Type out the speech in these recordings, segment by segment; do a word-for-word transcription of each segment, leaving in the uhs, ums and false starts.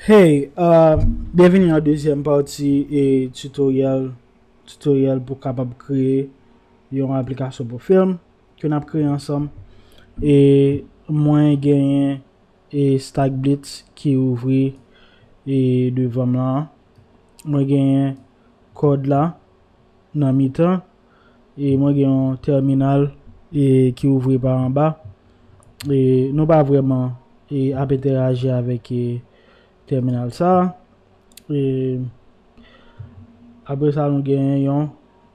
Hey, uh, byenvini nan dezyèm pati e tutorial, tutorial pou kapab kreye yon aplikasyon pou film ke n ap kreye ansanm. E mwen genyen e Stack Blitz ki ouvri e devan m lan. Mwen genyen kòd la nan mitan. E mwen gen yon tèminal e ki ouvri pa anba. E nou pa vrèman e ap entèyaji avèk e tèminal sa. E apre sa, nou genyen yon,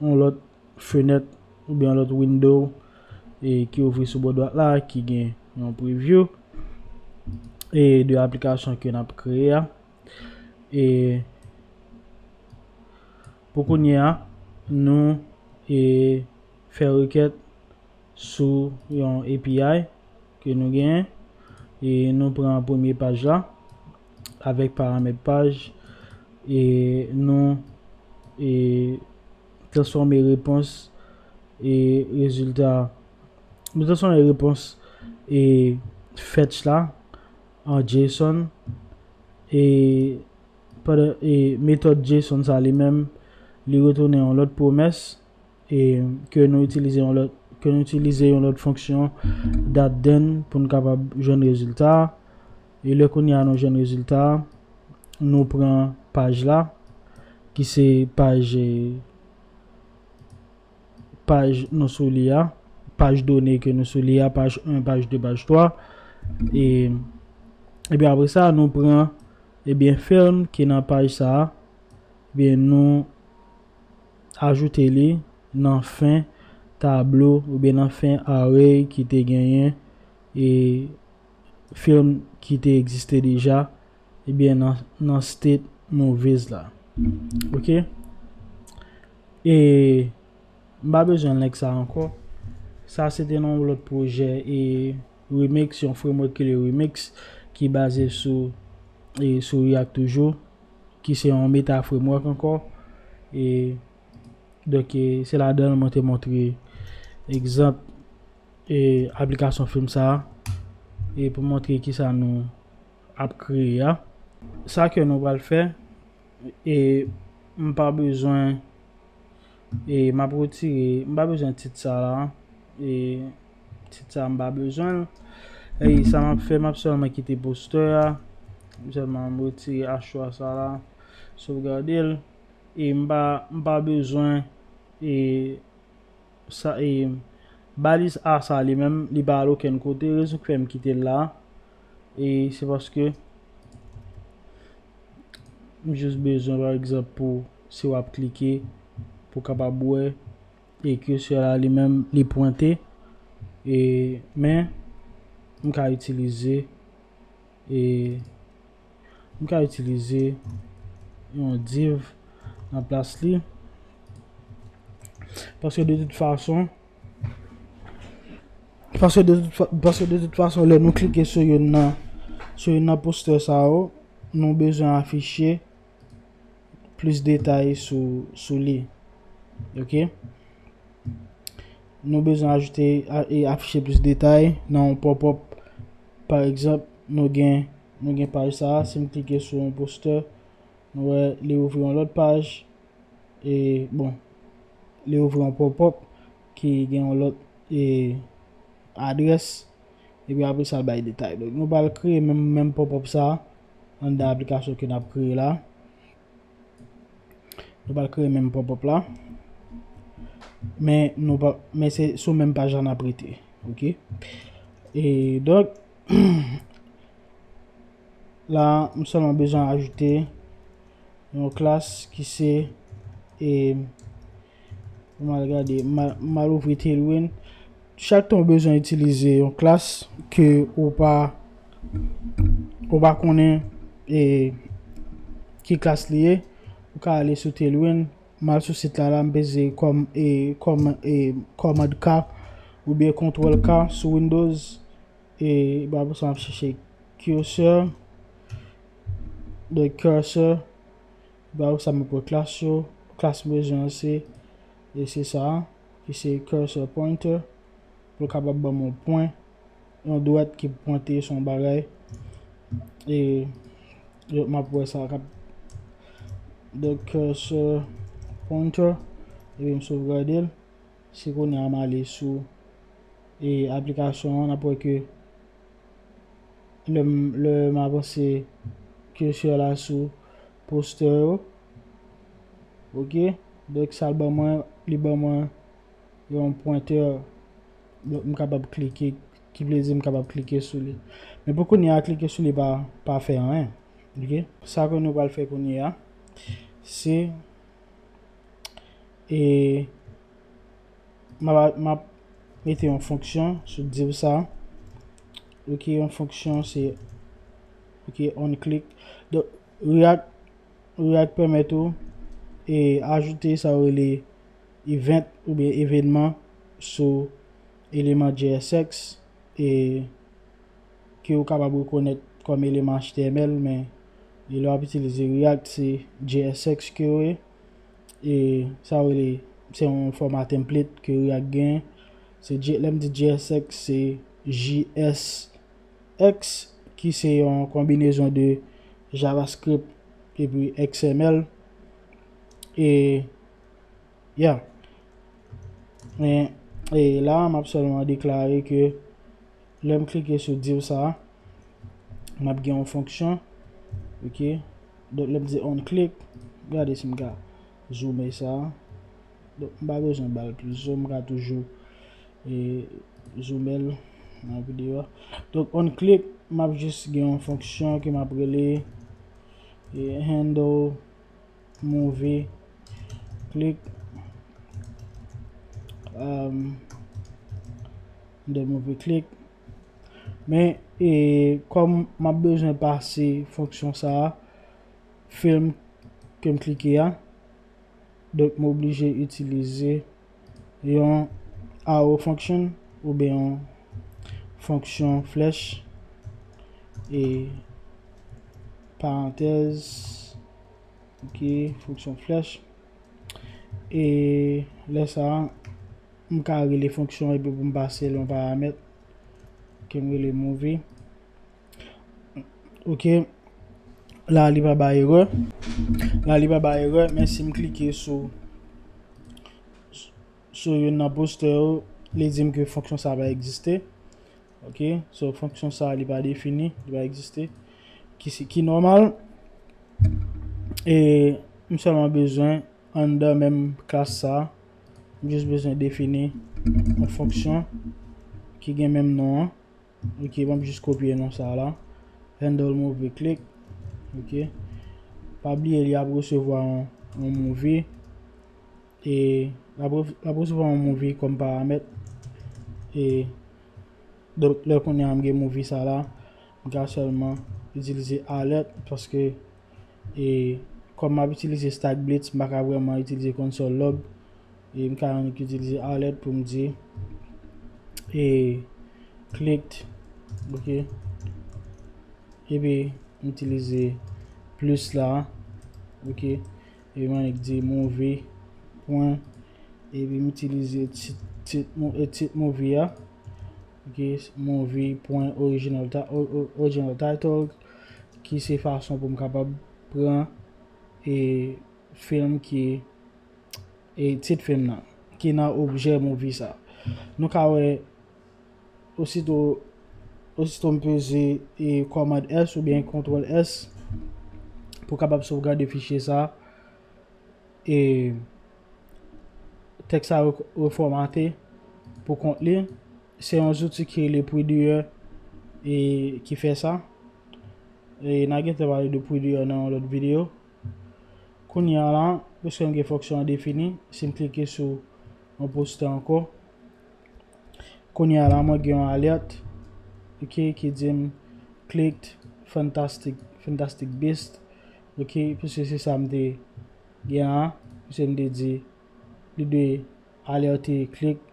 yon lòt fenèt oubyen yon lòt window e ki ouvri sou bò dwat la, ki gen yon preview e de aplikasyon ke n ap kreye a. E pou kounye a, nou e fè rekèt sou yon A P I ke nou genyen. E nou pran premye paj la avèk paramèt paj e nou e transfòme repons e rezilta. Nou transfòme repons e fetch la an JSON. E pandan e metòd JSON sa li menm, li retounen yon lòt pwomès e ke nou itilize yon lòt ke nou itilize yon lòt fonksyon dat then pou n kapab jwenn rezilta a. E lè kounye a nou jwenn rezilta a, nou pran paj la ki se paj e paj nou sou li a, paj done ke nou sou li a, paj en, paj de, paj twa. E epi apre sa, nou pran ebyen film ki nan paj sa a, ebyen nou ajoute li nan fen tablo oubyen nan fen array ki te genyen e film ki te egziste deja ebyen nan, nan state movies la. Ok? E m pa bezwen link sa ankò. Sa se te nan yon lòt pwojè e Remix, yon framework ki le Remix ki baze sou e sou React toujou, ki se yon meta framework ankò. E donk e se ladan l mwen te montre egzanp e aplikasyon film sa a e pou montre kisa nou ap kreye a. Sa ke nou pral fè e m pa bezwen e m ap retire, m pa bezwen tit sa la. E tit sa m pa bezwen l. E sa m ap fè, m ap sèlman kite postè a. M sèlman m retire H twa sa la, sovgade l. E m pa, m pa bezwen e sa e baliz A sa li menm, li pa al okenn kote. Rezon k fè m kite l la e se paske m jis bezwen pa egzanp pou si w ap klike pou w kapab wè e ke sè la li menm li pwente. E men m ka itilize e m ka itilize yon div nan plas li paske de tout fason paske de tout, fa- paske de tout fason lè nou klike sou youn nan sou youn nan postè sa yo, nou bezwen afiche plis detay sou sou li. Ok? Nou bezwen ajoute a- e afiche plis detay nan yon pop-up. Pa egzanp, nou gen nou gen paj sa a, si m klike sou yon postè, nou wè li ouvri yon lòt paj. E bon, li ouvri yon pop-up ki gen yon lòt e adrès. Epi apre sa l bay detay. Donk nou pral kreye menm menm pop-up sa a anndan aplikasyon ke n ap kreye la. Nou pral kreye menm pop-up la. Men nou pa men se sou menm paj la n ap rete. Ok? E donk la m sèlman bezwen ajoute yon klas ki se e m al gade, m al ouvri Tailwind. Chak tan w bezwen itilize yon klas ke ou pa ou pa konnen e ki klas li ye, ou ka ale sou Tailwind. M al sou sit la la, m peze kòm e kòm e kòmand K oubyen kontwòl K sou Windows. E ba pou sa m ap chèche cursor. Donk cursor. Ba pou sa m pran klas yo. Klas m bezwen an se e se sa a ki se cursor pointer. Pou l kapab ban m yon pwen, yon dwèt ki pwente sou yon bagay. E Yo, m ap wè sa k ap, donk, cursor pointer, epi m sovgade l. Se kounye a m ale sou, e, aplikasyon an, n ap wè ke lè m, lè m avanse cursor la sou poster yo, ok, donk sa l ban mwen, li ban mwen yon pwentè, donk m kapab klike, ki vle di m kapab klike sou li. Men pou kounye a, klike sou li pa, pa fè anyen, ok. Sa ke nou pral fè kounye a, se, e, m ap, m ap mete yon fonksyon sou div sa. Ok, yon fonksyon se, ok, on click. Donk, React, React pèmèt ou, e, ajoute sa yo rele event oubyen evenman sou eleman J S X, e, ke ou kapab rekonèt kòm eleman H T M L, men, e, lè w ap itilize React, se J S X ke yo ye. E sa yo rele, se yon fòma template ke React gen. Se J-, lè m di J S X, se J S X, ki se yon konbinezon de JavaScript epi X M L. E, yeah. Men, e la, m ap sèlman deklare ke lè m klike sou div sa a, m ap gen yon fonksyon. Ok. Donk, lè m di on click, gade si m ka zoome sa. Donk, m pa bezwen ba l plis zoom, m ka toujou, e, zoome l nan videyo a. Donk, on click, m ap jis gen yon fonksyon ke m ap rele, e, handle movie click, um, handle movie click. Men, e, kòm m ap bezwen pase fonksyon sa a, film ke m klike a, donk m oblije itilize yon arrow function oubyen yon fonksyon flèch, e, parantèz, ok, fonksyon flèch. E lè sa a, m ka rele fonksyon epi pou m pase l yon paramèt ke m rele movie. Ok. La, li pa bay erè. La, li pa bay erè, men si m klike sou, sou youn nan poster yo, li di m ke fonksyon sa a pa egziste. Ok, so fonksyon sa a, li pa defini, li pa egziste. Ki se, ki nòmal. E m sèlman bezwen, anndan menm klas sa a, m jis bezwen defini yon fonksyon ki gen menm non an. Ok, bon, m jis kopye non sa a la. Handle movie click. Ok. Pa bliye, li ap resevwa yon, yon movie. E l ap re-, l ap resevwa yon movie kòm paramèt. E donk, lè kounye a m gen movie sa la, m ka sèlman itilize alert paske, e, kòm m ap itilize Stack Blitz, m pa ka vrèman itilize console log. E m ka annik itilize alert pou m di, e, clicked, ok. Epi m itilize plis la, ok. Epi m annik di movie pwen, epi m itilize tit, tit, mo-, e, tit movie a, ok, movie pwen original ti-, o-, o-, original title, ki se fason pou m kapab pran, e, film ki, e, tit film nan, ki nan objè movie sa. Nou ka wè, osito, osito m peze, e, command S oubyen control S pou kapab sovgade fichye sa. E tèks sa re-, refòmate pou kont li. Se yon zouti ki rele Prettier, e, ki fè sa. E n a gentan pale de Prettier nan yon lòt videyo. Kounye a la, piske m gen fonksyon an defini, si m klike sou yon poster ankò, kounye a la, mwen gen yon alert, ok, ki di m clicked Fantastic, Fantastic Beast, ok, piske se sa m te gen an, piske m te di, li dwe alerte click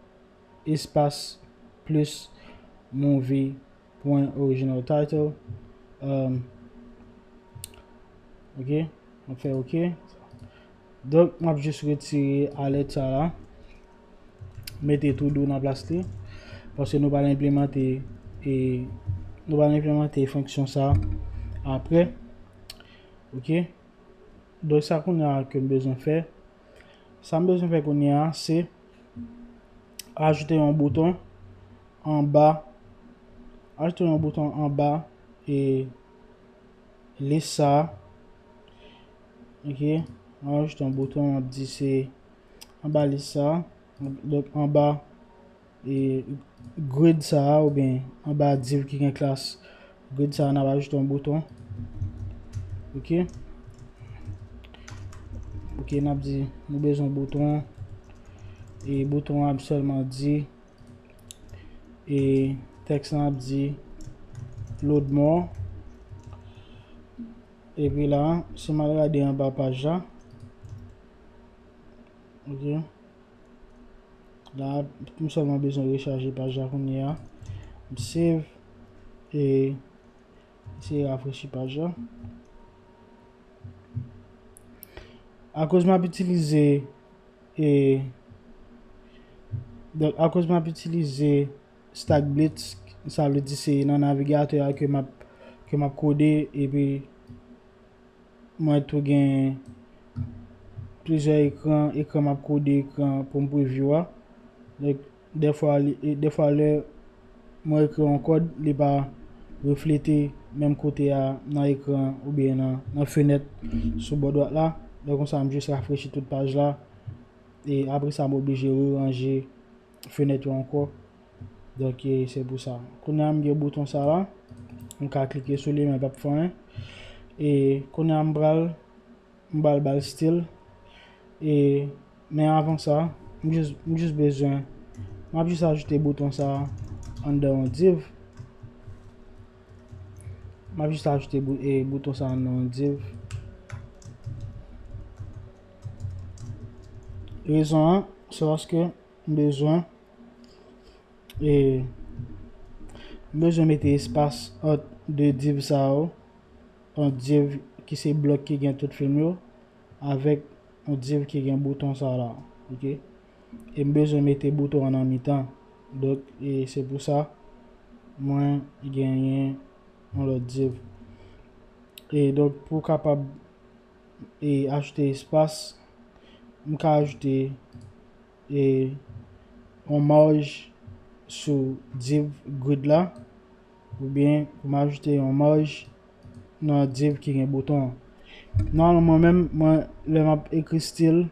espas plis movie pwen original title. Um, ok, m ap fè ok. Donk, m ap jis retire alert sa la. Mete to do nan plas li. Paske nou pral enplimante, e, nou pral enplimante fonksyon sa apre. Ok. Donk sa kounye a ke m bezwen fè. Sa m bezwen fè kounye a, se ajoute yon bouton anba. Ajoute yon bouton anba e lis sa. Ok. Mwen ajoute yon bouton, m ap di se anba lis sa. Donk anba e grid sa a, oubyen anba div ki gen klas grid sa a, n ap ajoute yon bouton. Ok. Ok, n ap di nou bezwen bouton. E bouton an ap sèlman di, e tèks lan ap di load more. Epi la, si m al gade anba paj la, ok. La, m sèlman bezwen rechaje paj la kounye a. M save e eseye rafrechi paj la. Akoz m ap itilize e donk akoz m ap itilize Stack Blitz, sa vle di se nan navigatè a ke m ap ke m ap kode, epi mwen tou gen plizyè ekran, ekran m ap kode, ekran pou m preview a. Donk dèfwa li- e dèfwa lè mwen ekri yon kòd, li pa reflete menm kote a nan ekran oubyen nan, nan fenèt sou bò dwat la. Donk konsa m jis rafrechi tout paj la. E apre sa m oblije reranje fenèt yo ankò. Donk e se pou sa. Kounye a m gen bouton sa la. M ka klike sou li men l p ap fè anyen. E kounye a m pral m pral ba l stil. E men avan sa, m jis m jis bezwen m ap jis ajoute bouton sa anndan yon div. M ap jis ajoute bou- e bouton sa anndan yon div. Rezon an se paske m bezwen e m bezwen mete espas ant de div sa yo, yon div ki se blòk ki gen tout film yo, avèk yon div ki gen bouton sa la, ok. E m bezwen mete bouton an nan mitan. Donk e se pou sa mwen genyen yon lòt div. E donk pou kapab e ajoute espas, m ka ajoute e yon maj sou div grid la, oubyen pou m ajoute yon maj nan div ki gen bouton an. Nòmalman mwen menm, mwen, lè m ap ekri stil,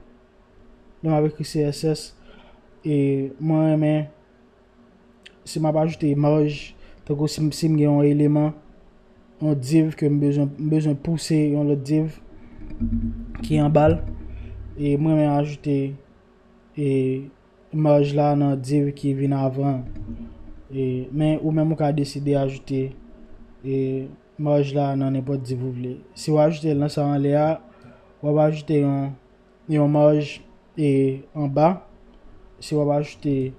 lè m ap ekri C S S, e mwen renmen si m ap ajoute maj, tankou si m, si m gen yon eleman, yon div ke m bezwen, m bezwen pouse yon lòt div ki anba l, e mwen renmen ajoute e maj la nan div ki vin avan. E, men ou menm ou ka deside ajoute e maj la nan nenpòt div ou vle. Si w ajoute l nan sa anlè a, w ap ajoute yon, yon maj e anba. Si w ap ajoute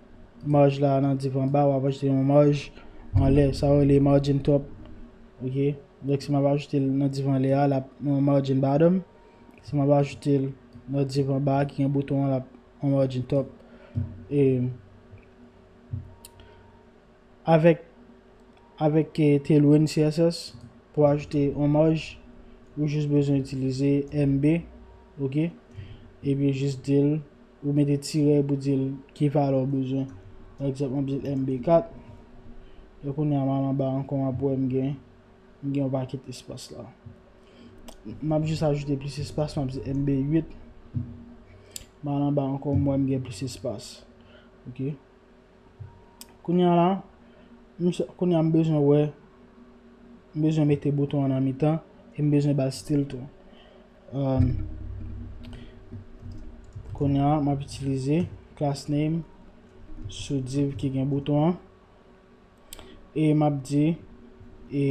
maj la nan div anba, w ap ajoute yon maj anlè. Sa yo rele margin top. Ok. Donk si m ap ajoute l nan div anlè a, l ap yon margin bottom. Si m ap ajoute l nan div anba a ki gen bouton an, l ap yon margin top. E avèk avèk e, Tailwind C S S pou ajoute yon maj, ou jis bezwen itilize M B, ok. Epi jis di l, ou mete tirè pou di l ki valè w bezwen. Pa egzanp, m ap di l M B kat. E kounye a m al anba ankò, m ap wè m gen m gen yon pakèt espas la. M ap jis ajoute plis espas, m ap di M B uit. M al anba ankò, m wè m gen plis espas. Ok. Kounye a la, m se- kounye a m bezwen wè, m bezwen mete bouton an nan mitan e m bezwen ba l stil tou. Um, kounye a m ap itilize class name sou div ki gen bouton an. E m ap di, e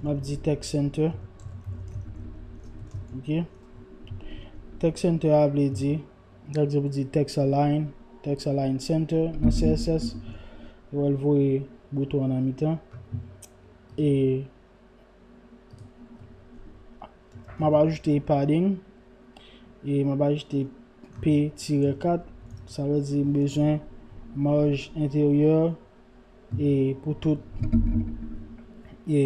m ap di text center. Ok. Text center a vle di, sa vle di pou di text align, text align center nan C S S. Ou al voye bouton an nan mitan. E m ap ajoute padding. E m ap ajoute P tirè kat. Sa vle di m bezwen maj enteryè e pou tout e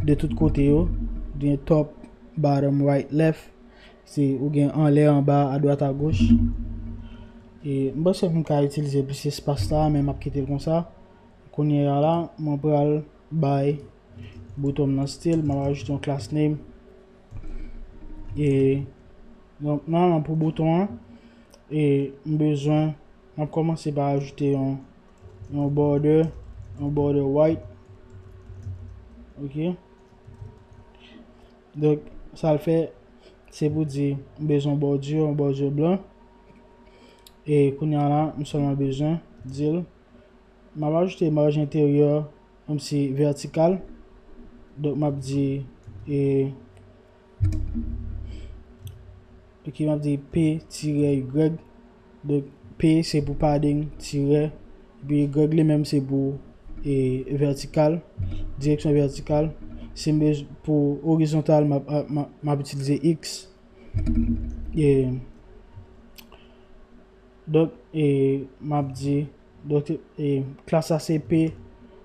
de tout kote yo. Ou gen top, bottom, right, left. Se ou gen anlè, anba, adwat, agoch. E m panse m ka itilize plis espas la, men m ap kite l konsa. Kounye a la, mwen pral bay bouton m nan stil, m ap ajoute yon class name. E donk, nòmalman pou bouton an, e m bezwen, m ap kòmanse pa ajoute yon, yon border, yon border white. Ok. Donk, sa l fè, se pou di, m bezwen bòdi, yon bòdi blan. E kounye a la, m sèlman bezwen di l, m ap ajoute maj enteryè, kòmsi vètikal. Donk, m ap di, e, ok, m ap di P tirè Y. Donk, P se pou padding, tirè. Epi Y li menm se pou, e, vètikal, direksyon vètikal. Si m bez-, pou orizontal, m ap, m ap, m ap itilize X. E, donk, e, m ap di, donk, e, klas la se P,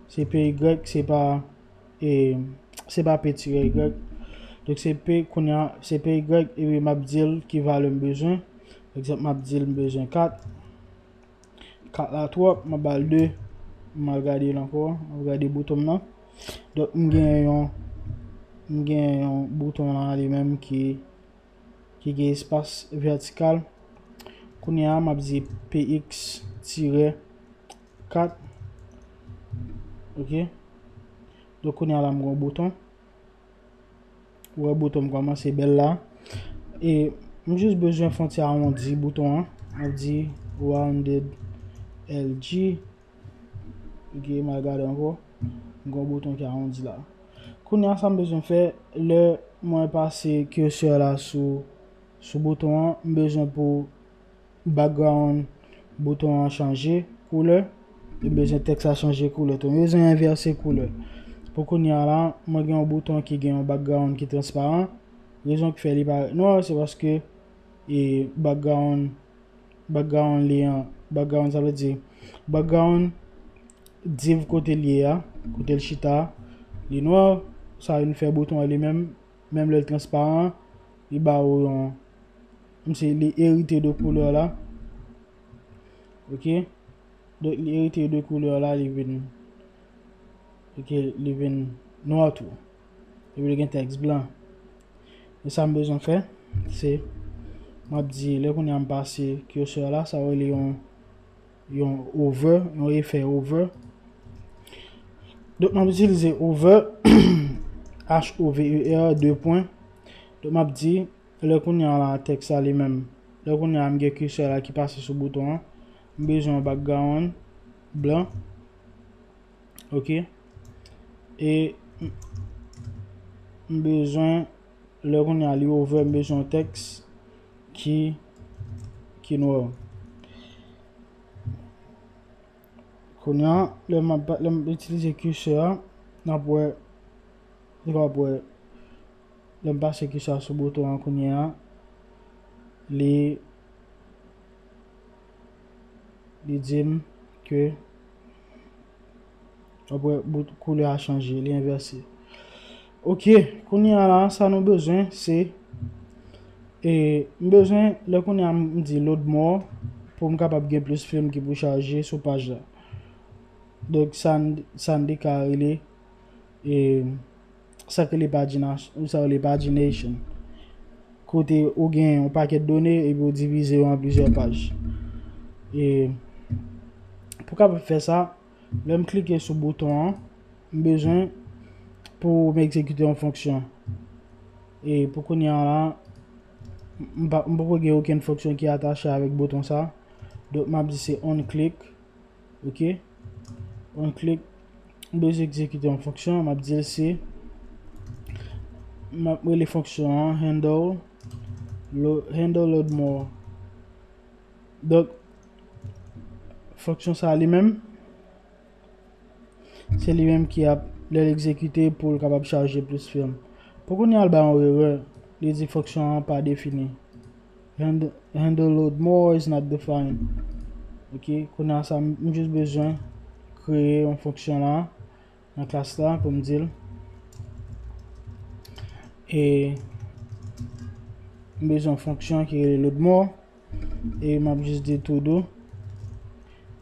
se P Y, se pa, e, se pa P tirè Y. Donk, se P, kounye a, se P Y, epi m ap di l ki valè m bezwen. Pa egzanp, m ap di l m bezwen kat. Kat la twòp, m ap ba l de. M al gade l ankò, m ap gade bouton m nan. Donk, m gen yon, m gen yon bouton la li menm ki, ki gen espas vètikal. Kounye a, m ap di P X tirè kat. Ok. Donk, kounye a la, m gen yon bouton. Ou wè bouton m kòmanse bèl la. E m jis bezwen fè yon ti awondi bouton an. M ap di rounded L G. Ok, m al gade ankò. M gen yon bouton ki awondi la. Kounye a, sa m bezwen fè, lè mwen pase cursor la sou, sou bouton an, m bezwen pou background bouton an chanje koulè. M bezwen tèks la chanje koulè tou. M bezwen envèse koulè. Pou kounye a la, mwen gen yon bouton ki gen yon background ki transparan. Rezon ki fè li parèt nwa, se paske, e, background, background li an, background sa vle di, background div kote l ye a, kote l chita a, li nwa. Sa vin fè bouton an li menm, menm lè l transparan, li ba ou yon, kòmsi li erite de koulè la. Ok. Donk, li erite de koulè la, li vin, ok, li vin nwa tou. Epi li gen tèks blan. E sa m bezwen fè, se, m ap di, lè kounye a m pase cursor la, sa rele yon, yon hover, yon efè hover. Donk, m ap itilize hover, H O V E R, de pwen. Donk, m ap di, lè kounye a la, tèks la li menm, lè kounye a m gen cursor la ki pase sou bouton an, m bezwen yon background blan. Ok. E m, m bezwen, lè kounye a li hover, m bezwen yon tèks ki, ki nwa. Kounye a, lè m ap, lè m itilize cursor a, n ap wè, nou kapab wè, lè m pase cursor a sou bouton an kounye a, li, li di m ke, w ap wè bout, koulè a chanje, li envèse. Ok, kounye a la, sa nou bezwen, se, e, m bezwen, lè kounye a m di load more, pou m kapab gen plis fim ki pou chaje sou paj la. Donk, sa n, sa n te ka rele, e, sa k rele pagina-, sa rele pagination. Kote ou gen yon pakèt done epi ou divize yo an plizyè paj. E pou w kapab fè sa, lè m klike sou bouton an, m bezwen pou m egzekite yon fonksyon. E pou kounye a la, m pa, m poko gen okenn fonksyon ki atache avèk bouton sa. Donk, m ap di se onClick. Ok. OnClick. M bezwen egzekite yon fonksyon. M ap di l se, m ap rele fonksyon an handle, lo-, handle load more. Donk, fonksyon sa li menm, se li menm ki ap, lè l egzekite pou l kapab chaje plis fim. Pou kounye a l ba yon erè, li di fonksyon an pa defini. Handle, handle load more is not defined. Ok, kounye a sa, m, m jis bezwen kreye yon fonksyon la, nan klas la, pou m di l. E m bezwen yon fonksyon ki rele load more. E m ap jis di to do.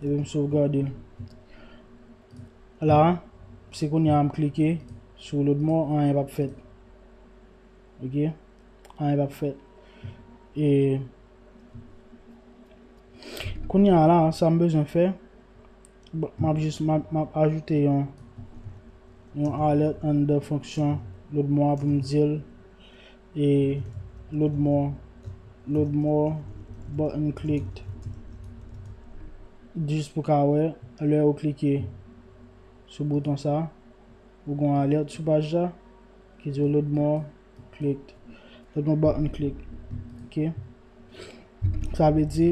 Epi m sovgade l. La, se kounye a m klike sou load more, anyen p ap fèt. Ok? Anyen p ap fèt. E kounye a la, sa m bezwen fè, m ap jis, m ap, m ap ajoute yon, yon alert anndan fonksyon load more a pou m di l, e load more, load more button clicked. Jis pou ka wè, lè ou klike sou bouton sa, ou gon alert sou paj la ki di load more clicked. Load more button clicked. Ok. Sa vle di,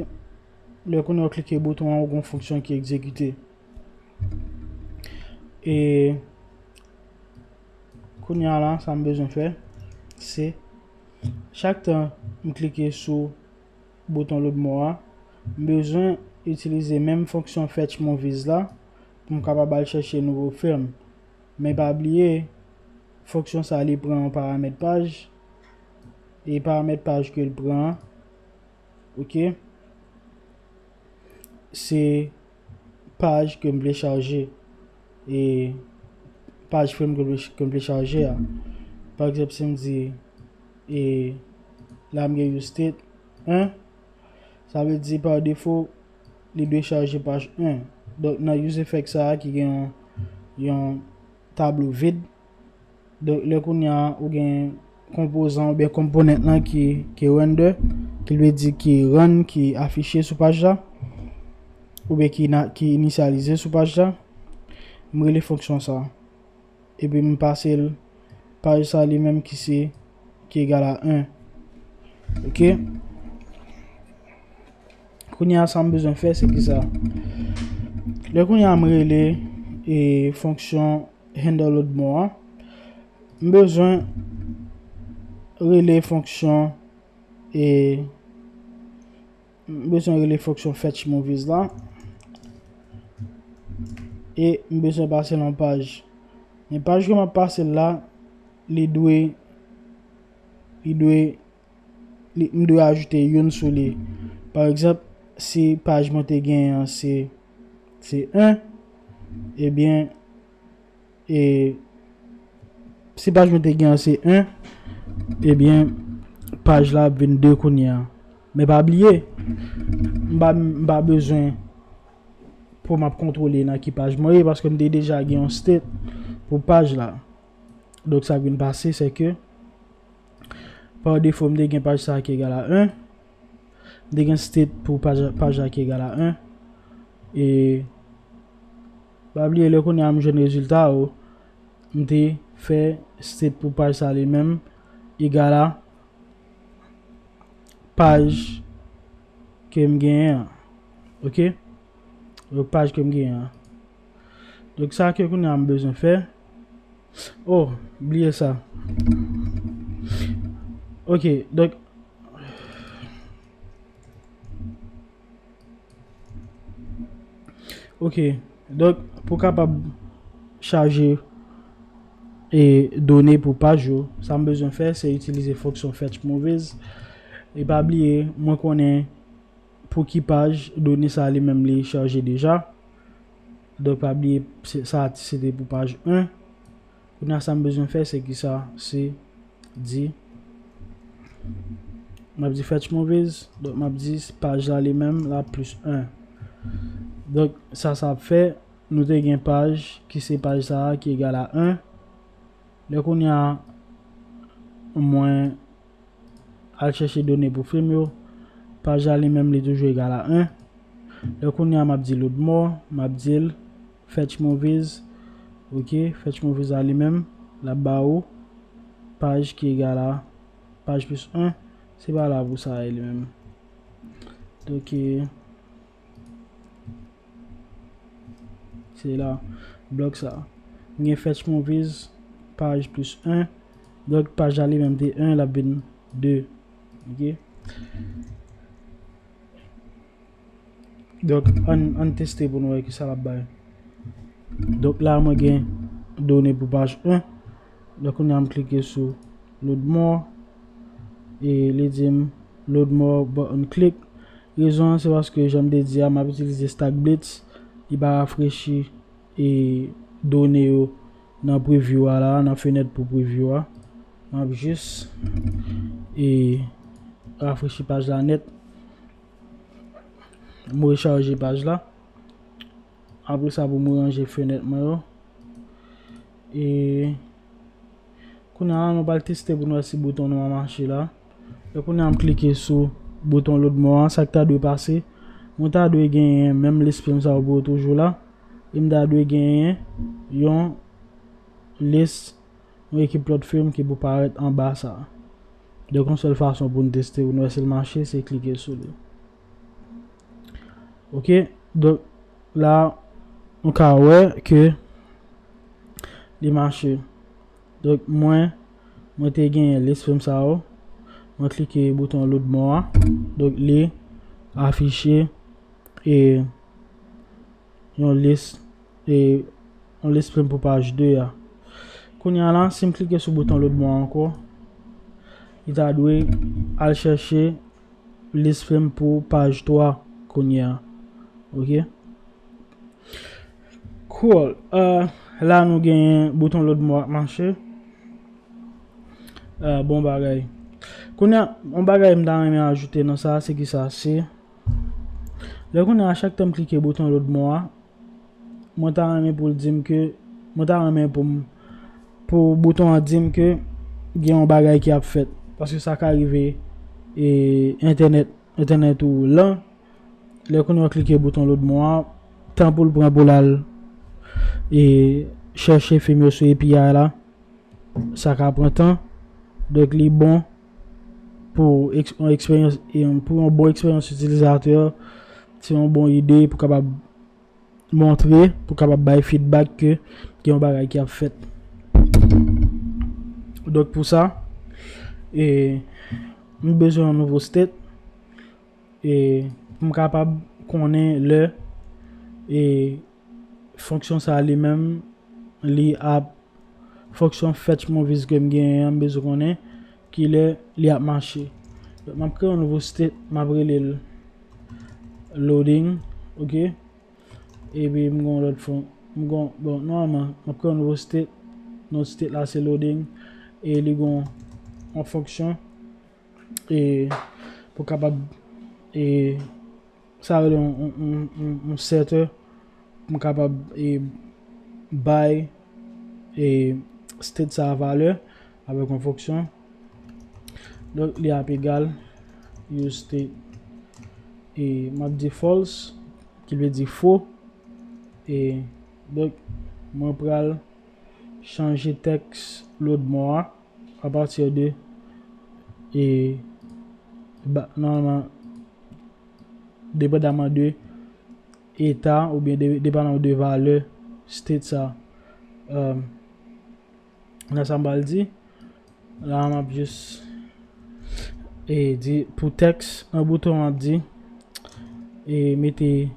lè kounye a ou klike bouton an, ou gon fonksyon ki egzekite. E kounye a la, sa m bezwen fè, se chak tan m klike sou bouton load more a, m bezwen itilize menm fonksyon fetch movies la pou m kapab al chèche nouvo film. Men pa bliye, fonksyon sa li pran yon paramèt paj, e paramèt paj ke l pran an, ok, se paj ke m vle chaje, e paj film ke m vle, ke m vle chaje a. Pa egzanp, si m di, e la m gen yon state en, sa vle di pa defo, li dwe chaje paj en. Donk, nan use effect sa a ki gen yon, yon tablo vid, donk, lè kounye a ou gen konpozan oubyen component lan ki, ki render, ki vle di ki run, ki afiche sou paj la, oubyen ki, ki inisyalize sou paj la, m rele fonksyon sa. Epi m pase l paj sa li menm ki se, ki egal a en. Ok? Kounye a, sa m bezwen fè, se ki sa? Lè kounye a m rele e fonksyon handle load more a, m bezwen rele fonksyon e m bezwen rele fonksyon fetch movies la. E m bezwen pase l yon paj. Men paj ke m ap pase l la, li dwe, li dwe, li, m dwe ajoute youn sou li. Pa egzanp, si paj mwen te genyen an se, se en, ebyen, e si paj mwen te gen an se en, ebyen, paj la ap vin de kounye a. Men pa bliye, m pa, m pa bezwen pou m ap kontwole nan ki paj mwen ye, paske m te deja gen yon state pou paj la. Donk, sa k vin pase, se ke pa defo, m te gen paj sa a ki egal a en. M te gen state pou paj, paj la ki egal a en. E pa bliye, lè kounye a m jwenn rezilta yo, m te fè state pou paj sa li menm egal a paj ke m genyen an. Ok? Donk, paj ke m genyen an. Donk, sa ke kounye a m bezwen fè. Oh, bliye sa. Ok, donk, ok, donk, pou kapab chaje e done pou paj yo, sa m bezwen fè, se itilize fonksyon fetch movies. E pa bliye, mwen konnen pou ki paj done sa li menm li chaje deja. Donk, pa bliye, se, sa se te pou paj en. Kounye a, sa m bezwen fè, se ki sa? Se di, m ap di fetch movies, donk, m ap di paj la li menm, la plis en. Donk, sa, sa ap fè, nou te gen paj ki se paj sa a ki egal a en. Lè kounye a, mwen al chèche done pou film yo, paj la li menm li toujou egal a en. Lè kounye a m ap di load more, m ap di l fetch movies, ok, fetch movies la li menm, l ap ba ou paj ki egal a paj plis en, se pa la pou sa ye li menm. Donk, e, se la, blòk sa. M gen fetch movies, paj plis en. Donk, paj la li menm te en, l ap vin de. Ok? Donk, ann, ann teste pou nou wè ki sa l ap bay. Donk, la, mwen gen done pou paj en. Donk, kounye a m klike sou load more, e li di m load more button click. Rezon an se paske jan m te di a, m ap itilize Stack Blitz, li pa rafrechi e done yo nan preview a la, nan fenèt pou preview a. M ap jis e rafrechi paj la nèt. M rechaje paj la. Apre sa, pou m ranje fenèt mwen yo. E kounye a, nou pral teste pou nou wè si bouton nou an mache la. E kounye a, m klike sou bouton load more an, sa k ta dwe pase, mwen ta dwe genyen menm list frame sa yo pou yo toujou la. E m ta dwe genyen yon list, yon ekip lòt frame ki pou parèt anba sa. Donk, yon sèl fason pou n teste pou n wè si l mache, se klike sou li. Ok, donk, la, nou ka wè ke li mache. Donk, mwen, mwen te genyen list frame sa yo. Mwen klike bouton load more a. Donk, li afiche e yon list, e yon list frame pou paj de a. Kounye a la, si m klike sou bouton load more ankò, li ta dwe al chèche list frame pou paj twa kounye a. Ok? Cool. Euh, la, nou genyen bouton load more ap mache. Euh, bon bagay. Kounye a, yon bagay m ta renmen ajoute nan sa, se ki sa, se lè kounye a, chak tan m klike bouton load more a, mwen ta renmen pou l di m ke, mwen ta renmen pou m, pou bouton an di m ke gen yon bagay ki ap fèt. Paske sa ka rive, e, entènèt, entènèt ou lan. Lè kounye a w klike bouton load more a, tan pou l pran pou l al, e, chèche frame yo sou A P I la, sa ka pran tan. Donk, li bon pou eks-, yon eksperyans, e, pou yon bon eksperyans itilizatè, se yon bon ide pou kapab montre, pou kapab bay feedback ke gen yon bagay ki ap fèt. Donk, pou sa, e, nou bezwen yon nouvo state, e, pou m kapab konnen lè, e, fonksyon sa li menm, li ap, fonksyon fetch movies ke m genyen an, m bezwen konnen kilè li ap mache. Donk, m ap kreye yon nouvo state, m ap rele l loading, ok? Epi m gen yon lòt fon, m gen, bon, nòmalman, m ap kreye yon nouvo state, non state la se loading, e li gen yon fonksyon, e pou kapab, e sa rele yon, yon, yon, yon, yon setter, pou m kapab, e bay, e state sa a valè avèk yon fonksyon. Donk, li ap egal use state, e m ap di false, ki vle di fo. E donk, mwen pral chanje tèks load more a apati de, e ba, nòmalman, depandaman de eta oubyen de, depandaman de valè state sa, euh, nan sa m pral di, la m ap jis, e, di pou tèks nan bouton, m ap di, e mete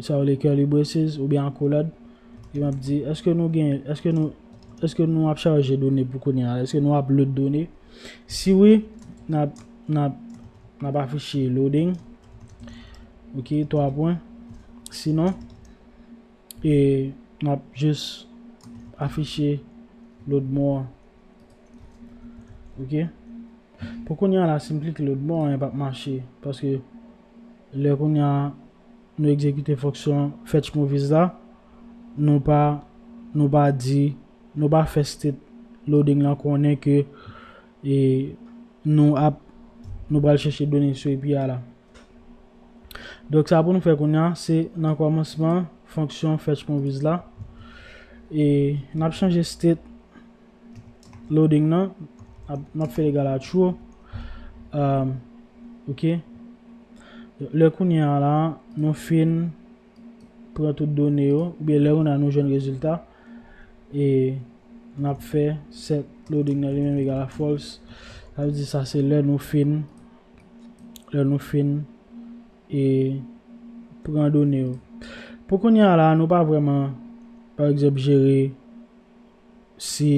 sa yo le curly braces oubyen akolad. E m ap di, èske nou gen, èske nou, èske nou ap chaje done pou kounye a? Èske nou ap load done? Si wi, n ap, n ap, n ap afiche loading. Ok, twa pwen. Sinon, e n ap jis afiche load more. Ok. Pou kounye a la, si m klike load more, anyen p ap mache. Paske lè kounye a nou egzekite fonksyon fetch movies la, nou pa, nou pa di, nou pa fè state loading lan konnen ke, e, nou ap, nou pral chèche done sou A P I la. Donk, sa pou nou fè kounye a, se nan kòmansman fonksyon fetch movies la. E n ap chanje state loading nan, ap, n ap fè l egal a true. Um, ok. Lè kounye a la, nou fin pran tout done yo, oubyen lè kounye a nou jwenn rezilta, e n ap fè set loading nan li menm egal a false. Sa vle di sa se lè nou fin, lè nou fin, e pran done yo. Pou kounye a la, nou pa vrèman, pa egzanp, jere si,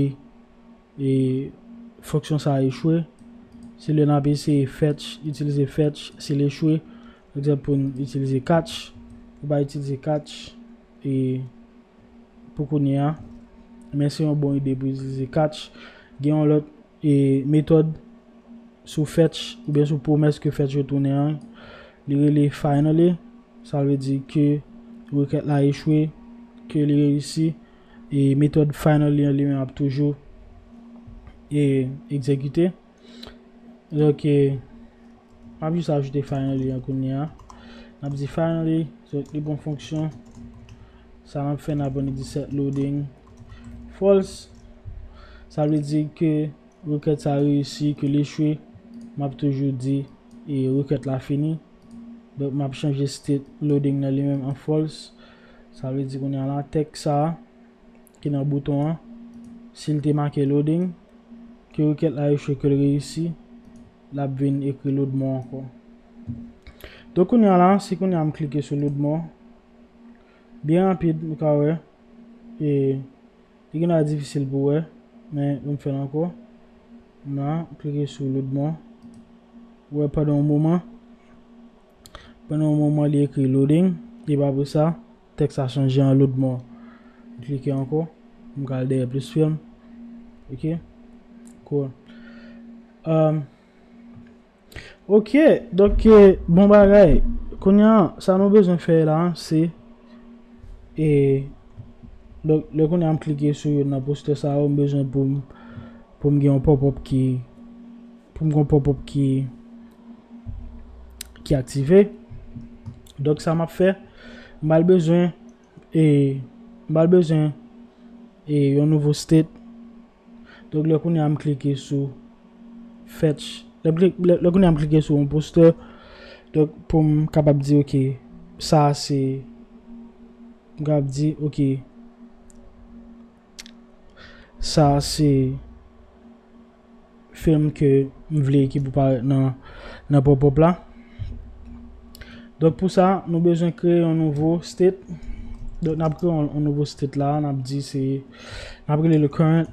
e, fonksyon sa a echwe. Se lè n ap eseye fetch, itilize fetch, si l echwe. Pa egzanp, pou n itilize catch, ou pa itilize catch e pou kounye a, men se yon bon ide pou itilize catch. Gen yon lòt e metòd sou fetch oubyen sou pwomès ke fetch retounen an, li rele finally. Sa vle di ke rekèt la echwe, ke li reyisi, e metòd finally an li menm ap toujou e egzekite. Donk, e, m ap jis ajoute finally an kounye a. N ap di finally, donk li pran fonksyon. Sa n ap fè, n ap annik di set loading false. Sa vle di ke rekèt sa reyisi, ke l echwe, m ap toujou di e rekèt la fini. Donk, m ap chanje state loading nan li menm an false. Sa vle di kounye a la, tèks sa a ki nan bouton an, si l te make loading, ke rekèt la echwe, ke l reyisi, l ap vin ekri load more ankò. Donk, kounye a la, si kounye a m klike sou load more, byen rapid, nou ka wè, e li gen dwa difisil pou wè, men m fè l ankò. M la, m klike sou load more. Ou wè, pandan yon moman, pandan yon moman, li ekri loading, epi apre sa, tèks la chanje an load more. M klike ankò, m pral dèyè plis fèm. Ok? Cool. Um, ok, donk, e, bon bagay. Kounye a, sa nou bezwen fè la, se, e, donk, lè kounye a m klike sou youn nan postè sa yo, m bezwen pou m, pou m gen yon pop-up ki, pou m gen yon pop-up ki, ki aktive. Donk, sa m ap fè, m pral bezwen, e, m pral bezwen, e, yon nouvo state. Donk, lè kounye a m klike sou fetch, lè, lè, lè kounye a m klike sou yon postè, donk, pou m kapab di, ok, sa se, m kapab di, ok, sa se fèm ke m vle ki pou parèt nan, nan pop-up la. Donk, pou sa, nou bezwen kreye yon nouvo state. Donk, n ap kreye yon, yon nouvo state la, n ap di se, n ap rele le current,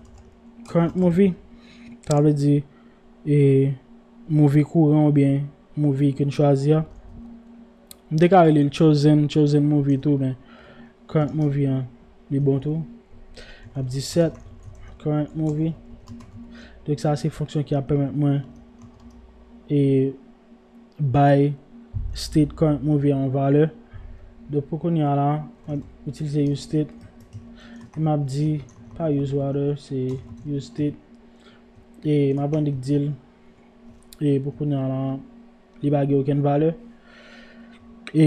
current movie. Sa vle di, e, movie kouran oubyen movie ke n chwazi a. M te ka rele l chosen, chosen movie tou, men current movie an, li bon tou. M ap di set current movie. Donk, sa se fonksyon ki ap pèmèt mwen e bay state current movie an yon valè. Donk, pou kounye a la, m ap itilize use state. E m ap di, pa use valè, se use state. E m ap annik di l, e pou kounye a la, li pa gen okenn valè. E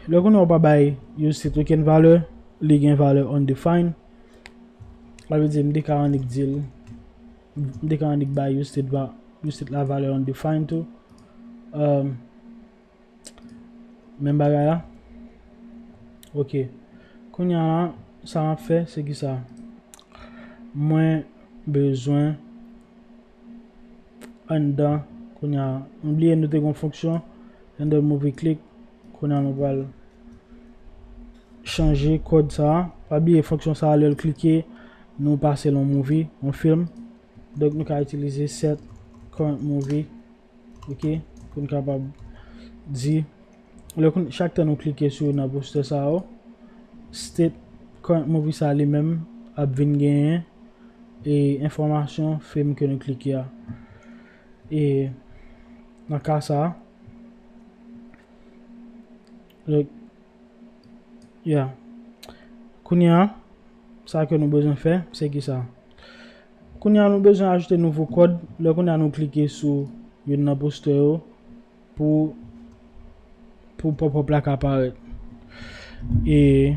lè kounye a ou pa bay use state okenn valè, li gen valè undefined. Sa vle di, m te ka annik di l, m te ka annik bay use state va-, use state la valè undefined tou. Um, Menm bagay la. Ok. Kounye a la, sa m ap fè, se ki sa? Mwen bezwen anndan, kounye a, nou bliye nou te gon fonksyon, render movie click, kounye a nou pral chanje kòd sa a. Pa bliye fonksyon sa a, lè l klike, nou pase l yon movie, yon fim. Donk, nou ka itilize set current movie. Ok, pou n kapab di, lè koun-, chak tan nou klike sou youn nan postè sa yo, state current movie sa li menm ap vin genyen e enfòmasyon fim ke nou klike a. E nan ka sa, donk, ya. Kounye a, sa ke nou bezwen fè, se ki sa? Kounye a, nou bezwen ajoute nouvo kòd. Lè kounye a nou klike sou youn nan postè yo pou, pou pop-up la ka parèt. E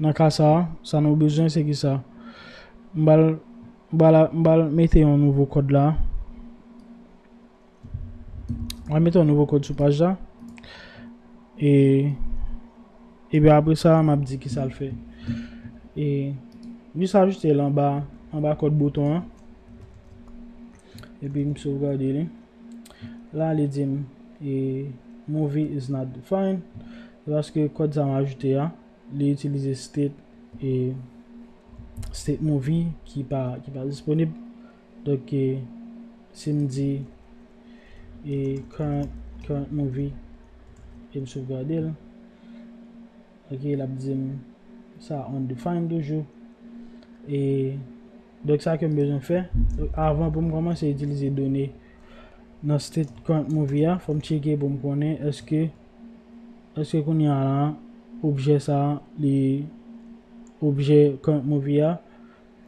nan ka sa, sa nou bezwen, se ki sa? M pral, m pral, m pral mete yon nouvo kòd la. Mwen mete yon nouvo kòd sou paj la. E, epi apre sa, m ap di ki sa l fè. E, jis ajoute l anba, anba kòd bouton an. Epi m sovgade li. La, li di m, e, movie is not defined. Se paske kòd sa m ajoute a, li itilize state, e, state movie ki pa, ki pa disponib. Donk, e, si m di, e, current, current movie, e m sovgade l, ok, l ap di m sa undefined toujou. E, donk, sa ke m bezwen fè, donk, avan pou m kòmanse itilize done nan state current movie a, fò m tcheke pou m konnen èske, èske kounye a la, objè sa, li objè current movie a,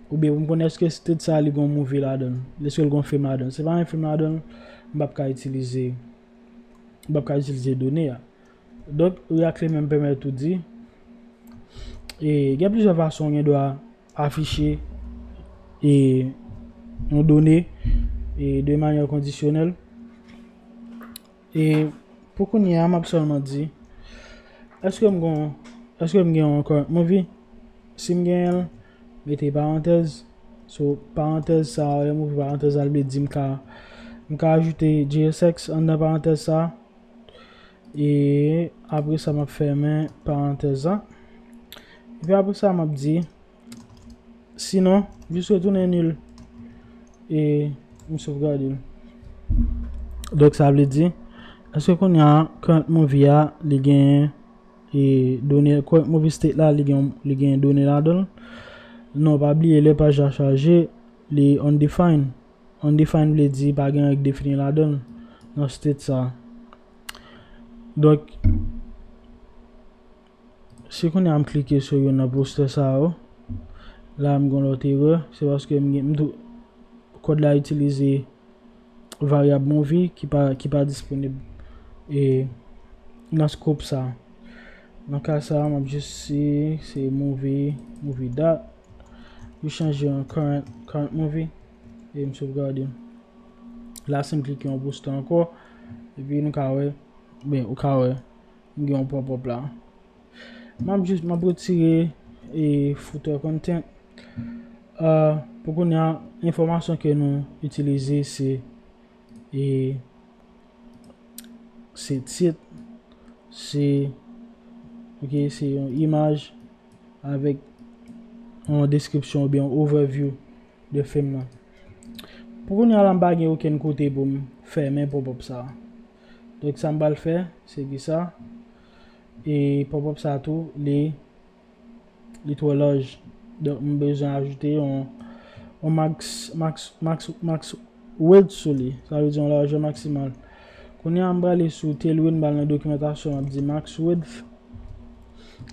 oubyen pou m konnen èske state sa li gon movie ladan l, èske l gon film ladan l. Si pa gen film ladan l, m p ap ka itilize, m p ap ka itilize done a. Donk, React li menm pèmèt ou di, e gen plizyè fason ou gen dwa afiche, e, yon done, e, de manyè kondisyonèl. E pou kounye a, m ap sèlman di, èske m gon, èske m gen yon current movie? Si m genyen l, mete parantèz. So, parantèz sa, lè m ouvri parantèz la, l vle di m ka, m ka ajoute J S X anndan parantèz sa. E apre sa, m ap fèmen parantèz la. Epi apre sa, m ap di, sinon, jis retounen nil. E m sovgade l. Donk, sa vle di, èske kounye a, current movie a, li gen, e, done, current movie state la, li gen, li gen done ladan l? Non, pa bliye, lè paj la chaje, li undefined. Undefined vle di pa gen anyen k defini ladan l, nan state sa. Donk, si kounye a m klike sou youn nan postè sa yo, la m gen lòt erè, se paske m gen, m tou, kòd la itilize varyab movie ki pa, ki pa disponib, e, nan scope sa. Nan ka sa, m ap jis si se movie, movie dot. Yo chanje an current, current movie. E m sovgade. La, si m klike yon postè ankò, epi nou ka wè, ben, ou ka wè, m gen yon pop-up la. M ap jis, m ap retire, e, footer content. Euh, pou kounye a, enfòmasyon ke nou itilize, se, e, se tit, se, ok, se yon imaj avèk yon deskripsyon oubyen yon overview de film nan. Pou kounye a la, m pa gen okenn kote pou m fèmen pop-up sa. Donk, sa m pral fè, se ki sa. E pop-up sa tou, li, li twò laj. Donk, m bezwen ajoute yon, yon max, max, max, max width sou li. Sa vle di yon lajè maksimal. Kounye a, m prale sou Tailwind, m pral nan dokimantasyon, m ap di max width.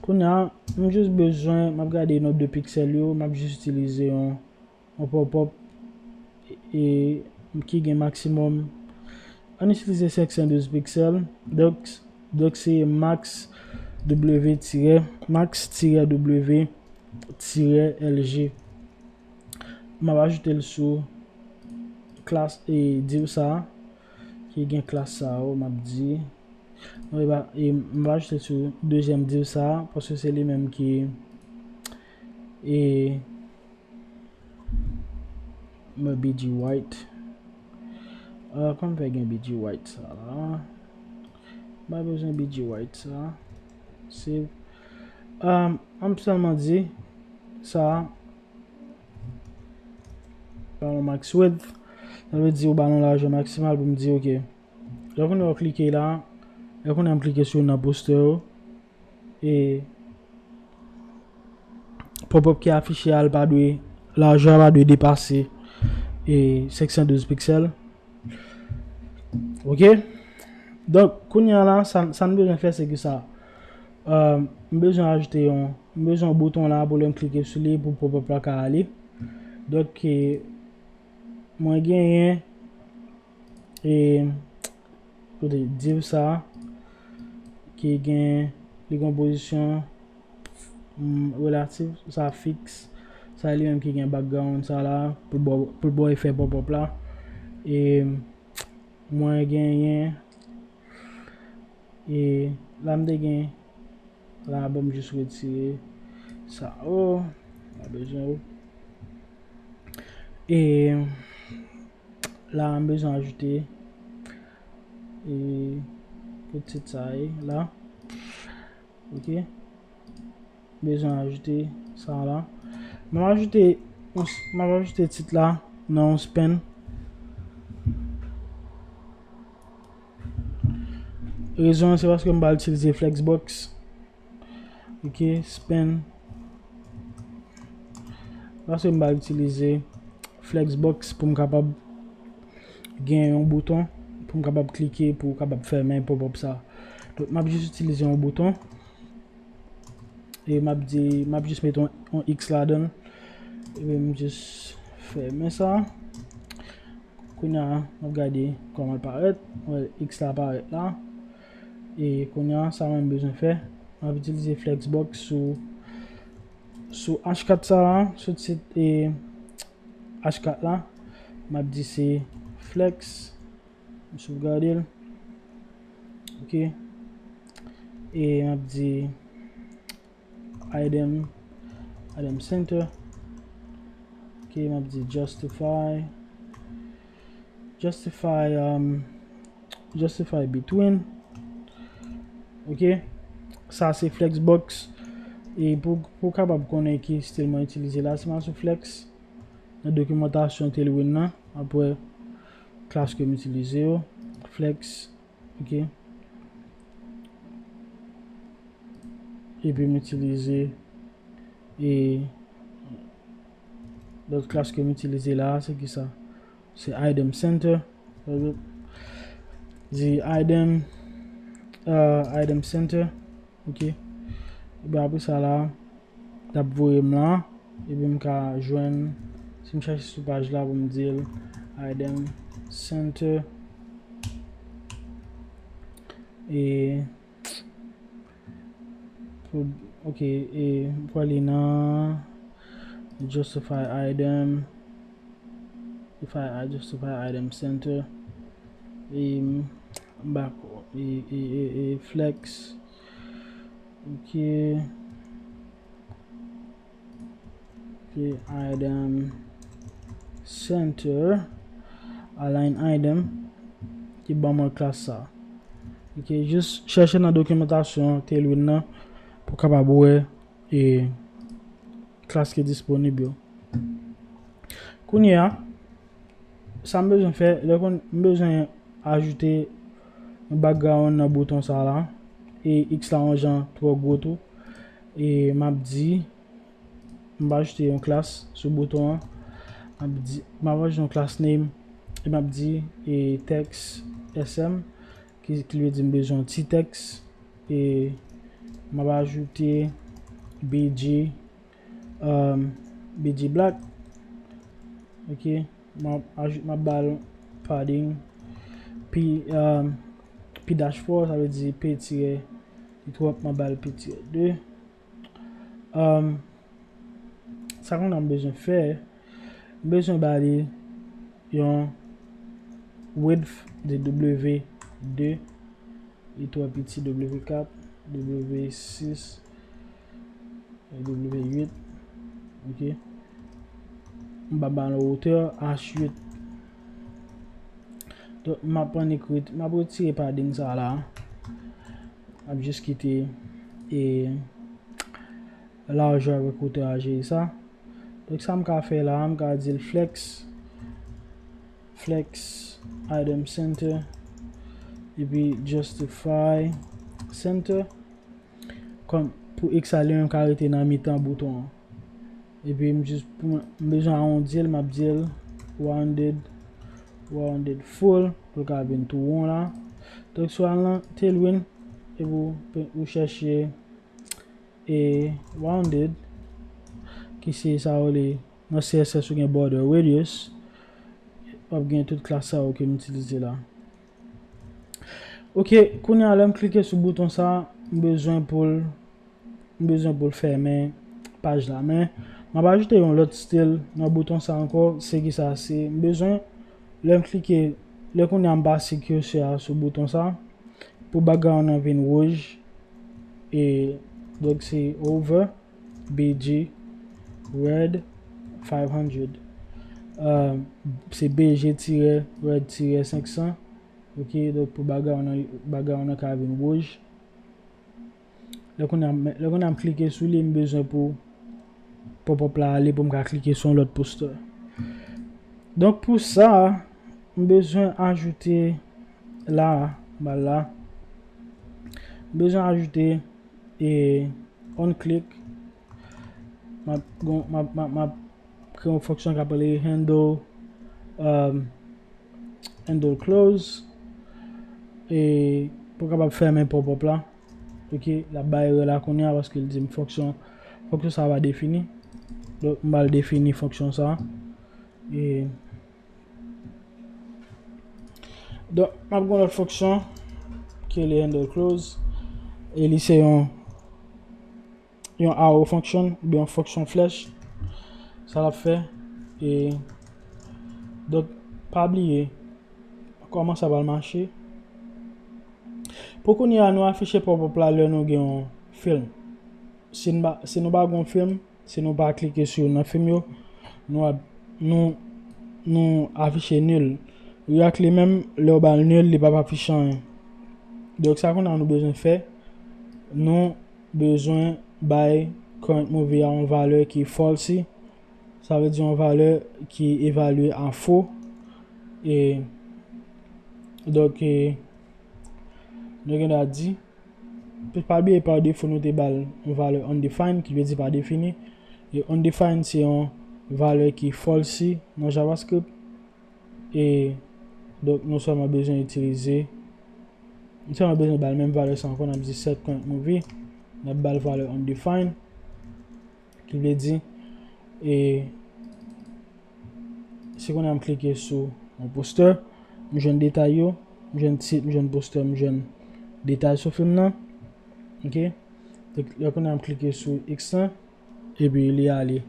Kounye a, m jis bezwen, m ap gade nonb de piksèl yo, m ap jis itilize yon, yon pop-up, e, ki gen maksimòm. Ann itilize senk san douz piksèl. Donk, donk se max W tirè, max tirè W tirè L G. M ap ajoute l sou klas, e, div sa a, ki gen klas sa yo, m ap di. Non, e pa, e, m ap ajoute l sou dezyèm div sa a, paske se li menm ki, e, mwen B G White. Ah, kòman fè gen B G White sa la? M pa bezwen B G White sa. Se, ah, m sèlman di sa. Ba l yon max width. Sa vle di ou ba l yon lajè maksimal pou m di, ok. Lè kounye a w klike la, lè kounye a m klike sou youn nan postè yo, e pop-up ki afiche a, l pa dwe, lajè a pa dwe depase, e, senk san douz piksèl. Ok? Donk, kounye a la, sa, sa n bezwen fè, se ki sa. Euh, m bezwen ajoute yon, m bezwen yon bouton la pou lè m klike sou li pou pop-up la ka ale. Donk, e, mwen genyen, e, kote div sa a, ki gen, li gen pozisyon, mm, relatif, sa fiks, sa li menm ki gen background sa la, pou l ba w, pou l ba w efè pop-up la. E mwen genyen, e la m te gen, la ban m jis retire sa. Oh, pa bezwen yo. E la, m bezwen ajoute, e, pou tit sa ye la. Ok. Bezwen ajoute sa la. M ap ajoute, m ap ajoute tit la. nan yon span. Rezon an se paske m pral itilize Flexbox. Ok, span. Paske m pral itilize Flexbox pou m kapab gen yon bouton pou m kapab klike pou kapab fèmen pop-up sa. Donk, m ap jis itilize yon bouton. E m ap di, m ap jis met yon, yon X ladan l. Epi m jis fèmen sa. Kounye a, m ap gade kòman l parèt. Wè, X la parèt la. E kounye a, sa mwen m bezwen fè, m ap itilize Flexbox sou, sou H kat sa a, sou tit e H kat la. M ap di se Flex. M sovgade l. Ok. E m ap di item, item center. Ok, m ap di justify, justify, um, justify between. Ok, sa se Flexbox. E pou, pou w kapab konnen ki stil mwen itilize la, si m al sou Flex, nan dokimantasyon Tailwind nan, apre klas ke m itilize yo, Flex, ok. Epi m itilize, e lòt klas ke m itilize la, se ki sa? Se item center. Di item, uh, item center, ok. Epi apre sa la, l ap voye m la, epi m ka jwenn, si m chache sou paj la pou m di l item center, e pou, ok, e m prale nan justify item, justify, justify item center, e m bak, e, e, e, e flex, ok. Ok, item center, align item, ki ban mwen klas sa. Ok, jis chèche nan dokimantasyon Tailwind nan pou kapab wè e klas ki disponib yo. Kounye a, sa m bezwen fè, lè konn m bezwen ajoute yon background nan bouton sa la, e X la yon jan twò gwo tou, e m ap di, m ap ajoute yon klas sou bouton an, m ap di, m ap ajoute yon class name, e m ap di, e text S M, ki, ki vle di m bezwen yon ti tèks, e m ap ajoute B G, um, B G Black, ok, m ap ajoute, m ap ba l padding, P, um, P dash four, sa vle di P tirè, li twòp, m ap ba l P tirè de. Um, sa kounye a m bezwen fè, m bezwen ba li yon width de W de, li twò piti, W kat, W sis, W uit, ok. M pa ba l wotè, H uit. Donk, m ap annik ret-, m ap retire padding sa la. M ap jis kite e lajè avèk wotè a jere sa. Donk, sa m ka fè la, m ka di l flex, flex item center, epi justify center. Kòm pou X la, li menm ka rete nan mitan bouton an. Epi m jis, pou mwen, m bezwen awondi l, m ap di l rounded, rounded full, pou l ka vin tou won la. Donk, si w al nan Tailwind, epi w, ou chèche e rounded, ki se sa yo rele nan C S S ou gen border radius, w ap gen tout klas sa yo ke m itilize la. Ok, kounye a lè m klike sou bouton sa, m bezwen pou l, m bezwen pou l fèmen paj la. Men, m ap ajoute yon lòt stil nan bouton sa ankò, se ki sa, se m bezwen, lè m klike, lè kounye a m pase cursor a sou bouton sa, pou background nan vin wouj, e, donk se over B G red five hundred. Euh, se B G tirè red tirè senk san. Ok, donk pou background nan, background nan ka vin wouj. Lè kounye a, lè kounye a m klike sou li, m bezwen pou pop-up la ale pou m ka klike sou yon lòt poster. Donk pou sa, m bezwen ajoute la, m al la. M bezwen ajoute e on click. M ap, m ap, m ap, m ap kreye yon fonksyon k ap rele handle, um, handle close. E pou kapab fèmen pop-up la. Ok, l ap bay erè la kounye a paske l di m fonksyon, fonksyon sa a pa defini. Donk, m al defini fonksyon sa a. E, donk, m ap gen yon lòt fonksyon ki rele handle close. E li se yon, yon arrow function, oubyen yon fonksyon flèch. Sa l ap fè. E, donk, pa bliye kòman sa pral mache. Pou kounye a, nou afiche pop-up la lè nou gen yon film. Si n pa, si nou pa gen yon film, si nou pa klike sou youn nan film yo, nou ap, nou, nou afiche nil. React li menm, lè w ba l nil, li p ap afiche anyen. Donk, sa kounye a nou bezwen fè, nou bezwen bay current movie a yon valè ki false. Sa vle di yon valè ki evalye a fo. E, donk, e, nou gen dwa di, pa bliye pa defo nou te ba l yon valè undefined, ki vle di pa defini. E undefined se yon valè ki false nan JavaScript. E, donk, nou sèlman bezwen itilize, nou sèlman bezwen ba l menm valè sa ankò, n ap di set current movie, n ap ba l valè undefined, ki vle di, e, si kounye a m klike sou yon poster, m jwenn detay yo, m jwenn tit, m jwenn poster, m jwenn detay sou film nan. Ok? Donk, lè kounye a m klike sou X lan, epi li ale.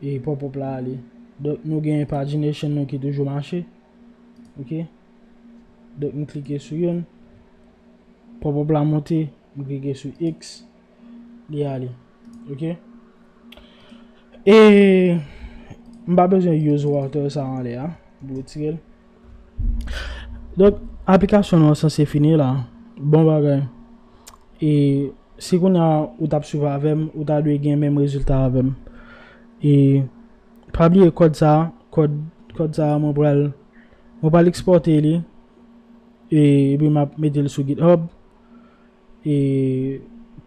E pop-up la ale. Donk, nou gen pagination nou ki toujou mache. Ok? Donk, m klike sou youn. Pop-up la monte, m klike sou X, li ale. Ok? E m pa bezwen use water sa anlè a, pou retire l. Donk, aplikasyon nou an sanse fini la. Bon bagay. E si kounye a ou t ap swiv avè m, ou ta dwe gen menm rezilta avè m. E pa bliye kòd sa, kòd, kòd sa mwen pral, mwen pral ekspòte li. E, epi m ap mete l sou GitHub. E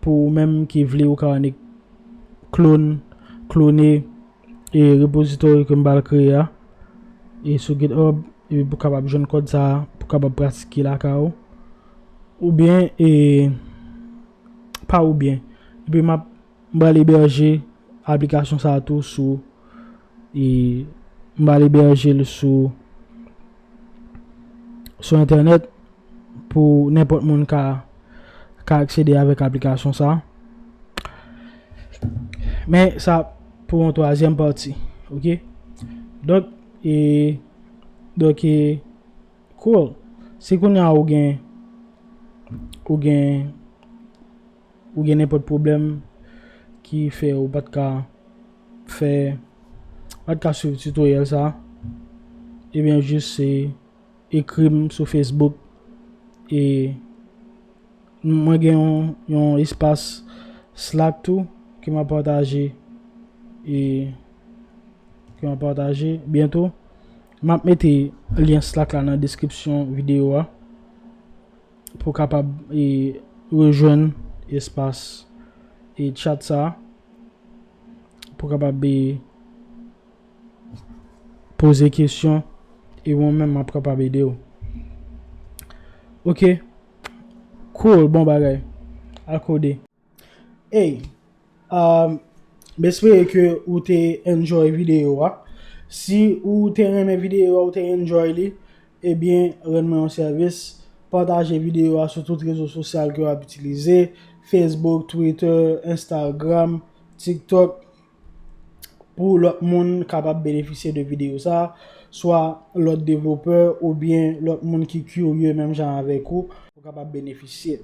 pou ou menm ki vle, ou ka annik clone, klone, e repozitori ke m pral kreye a. E sou GitHub, epi pou kapab jwenn kòd sa a, pou kapab pratike lakay ou. Oubyen, e pa oubyen. Epi m ap, m pral ebèje aplikasyon sa a tou sou, e m pral ebèje l sou, sou entènèt pou nenpòt moun ka, ka aksede avèk aplikasyon sa a. Men sa pou yon twazyèm pati, ok? Donk, e, donk, e, cool. Si kounye a ou gen, ou gen, ou gen nenpòt pwoblèm ki fè ou pa t ka fè, pa t ka swiv tutorial sa, ebyen, jis se ekri m sou Facebook. E mwen gen yon, yon espas Slack tou ke m ap pataje, e ke m ap pataje byento. M ap mete lyen Slack la nan deskripsyon videyo a pou kapab, e, rejwenn espas, e, chat sa pou kapab, e, poze kesyon, e mwen menm m ap kapab ede w. Ok. Cool, bon bagay. Al kode. Hey, um, m espere ke ou te enjoy videyo a. Si ou te renmen videyo a, ou te enjoy li, ebyen, rann mwen yon sèvis. Pataje videyo a sou tout rezo sosyal ke w ap itilize, Facebook, Twitter, Instagram, TikTok, pou lòt moun kapab benefisye de videyo sa, swa lòt devlopè oubyen lòt moun ki kirye menm jan avèk ou, pou kapab benefisye.